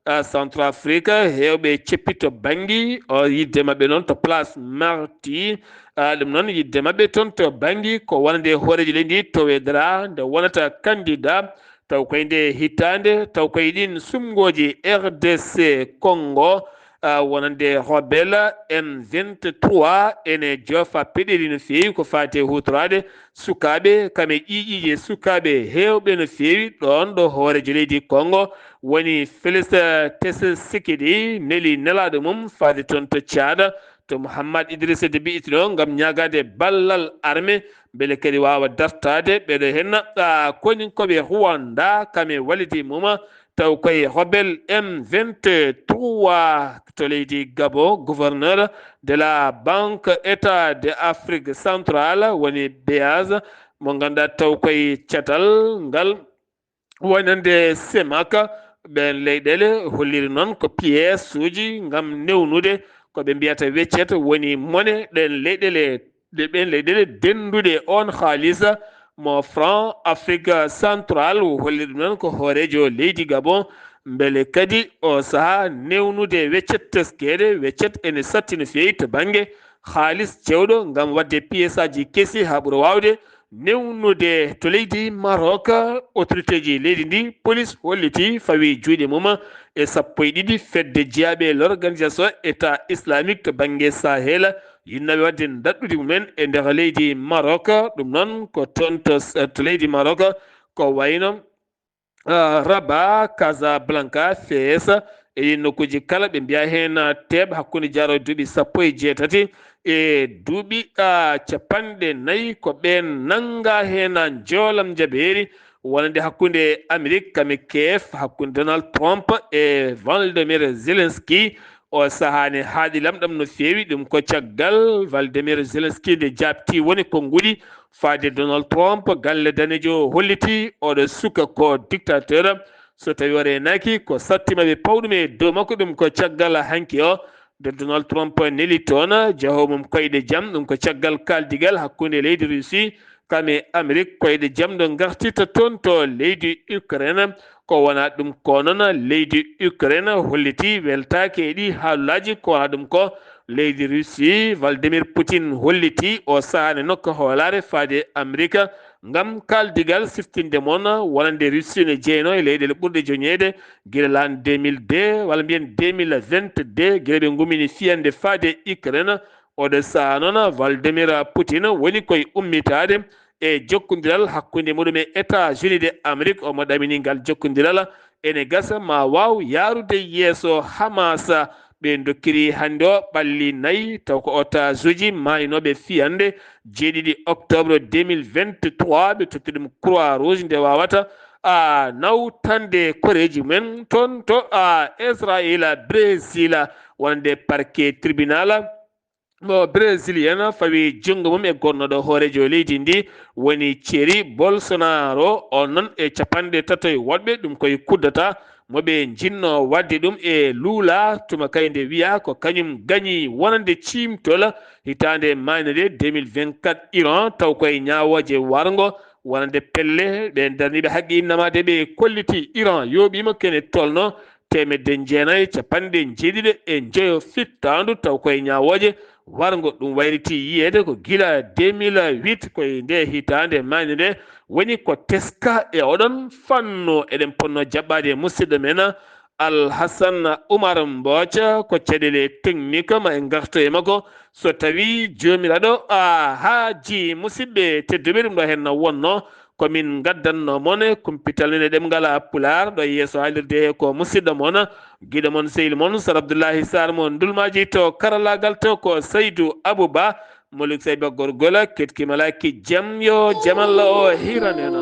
a, Centre Afrique, heewɓe ceppi to Bangui, o yidde maɓɓe noon to Place Marty, a, ɗum noon yidde maɓɓe toon to Bangui ko wonande hooreejo leydi ndi towedera nde wonata candidat. Taw koye nde hitaande, taw koye ɗin sumngooji R D C Congo, a, wonande rebelle M vingt-trois ene joofa peɗeli no feewi ko faati e huutoraade sukaaɓe, kam e ƴiiƴiije sukaaɓe heewɓe no feewi. Ɗoon ɗo hooreejo leydi Congo woni Félix Tshisekedi neli nelaaɗo mum faade toon to Caada, to Mouhammad Idrissa Déby ittino ngam ñaagaade ballal arme, mbele kadi waawa dartaade ɓeɗo henna, a, koninkooɓe Rwanda, kam e walidi mum, taw koye rebelle M vingt-trois to leydi Gabon, gouverneur de la Banque État de Afrique Centrale woni Beyaz, mo ngannduɗaa taw koye catal ngal wonande CEMAC. Ɓeen leyɗeele holliri noon ko piyeesuuji ngam newnude ko ɓe mbiyata weccet, woni mone ɗeen leyɗeele, ɗe ɓeen leyɗeele dennduɗe oon haalis mo franc Afrique Centrale. O holliri ɗum noon ko hooreejo leydi Gabon, mbele kadi o sahaa newnude weccet teskeede, weccet ene satti no feewi to bannge haalis cewɗo ngam waɗde piyeesaaji kesi haa ɓura waawde newnude. To leydi Maroc, autoritéji leydi ndi, police holliti fawi juuɗe mum e sappo e ɗiɗi fedde jeyaaɓe l'organisation État islamique to bannge Sahel, yinnooɓe waɗde daɗɗudi mumen e nder leydi Maroc. Ɗum noon ko toon to, to leydi Maroc, ko wayno ah, Rabat, Casablanca, Fès, e ɗiin nokkuuji kala, ɓe mbiya heen, ah, teeɓ hakkunde jaaro duuɓi sappo e jeetati e duuɓi, ah, capanɗe nayi, ko ɓeen nannga heen, ah, njoolam njabeeri wonande hakkunde Amerik kam e Kiev, hakkunde Donald Trump e Volodymyr Zelensky. O sahaa ne haaɗi lamɗam no feewi. Ɗum ko caggal Valdemir Zelensky nde jaabti woni ko nguɗi faade Donald Trump. Galle danejo holliti oɗo suka ko dictateur. So tawi o reenaaki, ko sattima ɓe paw ɗum e dow makko. Ɗum ko caggal hanki o de Donald Trump neli toon jahoo mum koyɗe jam. Ɗum ko caggal kaaldigal hakkunde leydi Russie kam e Amérique, koyɗe jam ɗo ngartita toon to leydi Ukraine. Ko wonaa ɗum ko noon, leydi Ukraine holliti weltaaki e ɗii haalulaaji. Ko wonaa ɗum ko leydi Russie, Vladimir Poutine holliti o sahaa ne nokka hoolaare faade Amérique ngam kaaldigal siftinde mon wonande Russie ne jeynoo e leyɗeele ɓurɗe joñeede gila laan deux mille deux, walla mbiyen deux mille vingt-deux, gila ɓe ngumini fiyande faade Ukraine. Oɗo sahaa noon, Vladimir Poutine woni koye ummitaade e jokkondiral hakkunde muɗum e États-Unis de Amérique. Omo ɗamini ngal jokkondiral ene gasa ma waaw yaarude yeeso. Hamas, ɓe dokkiri hannde o ɓalli nayi, taw ko otaasuuji maaynooɓe fiyande jeeɗiɗi octobre deux mille vingt-trois, ɓe totti ɗum Croix Rouge nde waawata a nawtande koreeji men toon to a Israël, Brésil, wonande parquet tribunal mo Brésilien fawi junngo mum e gornoɗo hooreejo leydi ndi woni Thierry Bolsonaro. On noon e capanɗe tato e woɗɓe, ɗum koye kuddata mo ɓe njinnoo waɗde ɗum e Lula, tuma kay nde wiyaa ko kañum gañi wonande ciimtol hitaande maaynde deux mille vingt-quatre Iran, taw koye ñaawooje warngo wonande pelle. Ɓe darniiɓe haqqe innamaade ɓe kolliti Iran yooɓiima kene tolno teemedde jeenayi e capanɗe jeeɗiɗi e njoyo fittaandu, taw koye ñaawooje warngo. Ɗum wayriti yiyeede ko gila deux mille huit, koye nde hitaande maaynde nde woni ko teska e oɗon fannu. Eɗen ponno jaɓɓaade e musidɗo men Alhasan Umar Mbooc ko caɗeele technique, ma en ngarto e makko so tawi joomiraaɗo a haaji. Musidɓe tedduɓe, ɗum ɗo heen na wonno ko min ngaddanno mon e kumpital men e ɗemngal Pulaar. Ɗo yeeso haalirde he ko musidɗo mon, giɗo mon, sehil mon, Sar Abdullahi Sar mo Ndulmaaji, to karallaagal to ko Saydu Abuba, Molik Sayba Gorgola, keɗki malaaki jam, yo jam Allah o hiran en.